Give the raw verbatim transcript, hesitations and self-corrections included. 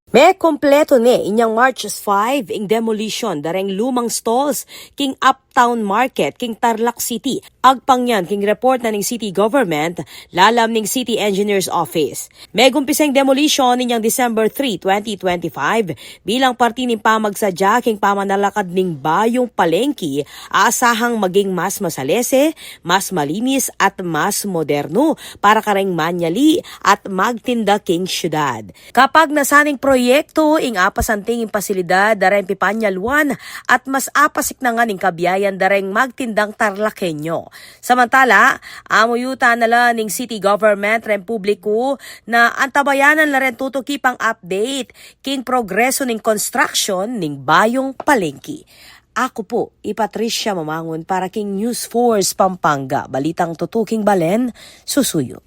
Mekumpletu ne inyang March five ing demolition dareng lumang stalls king Uptown Market king Tarlac City. Agpang yan king report na ning city government, lalam ning City Engineer's Office. Megumpisa ing demolition inyang December three, twenty twenty-five, bilang parti ning pamagsadya king pamanalakad ning bayung palengke, asahang maging mas masalese, mas malinis at mas moderno para kareng manyali at magtinda king syudad. Kapag nasaning proyektu, ing apasanting ing pasilidad dareng pipanyaluan at mas apasiknangan ing kabiayan dareng magtindang Tarlaqueño. Samantala, amuyutan na la ning city government reng publiku na antabayanan la reng tutuki pang update king progreso ning construction ning bayung palengke. Aku pu i Patricia Mamangun para king News Force Pampanga, balitang tutuking balen, susuyu.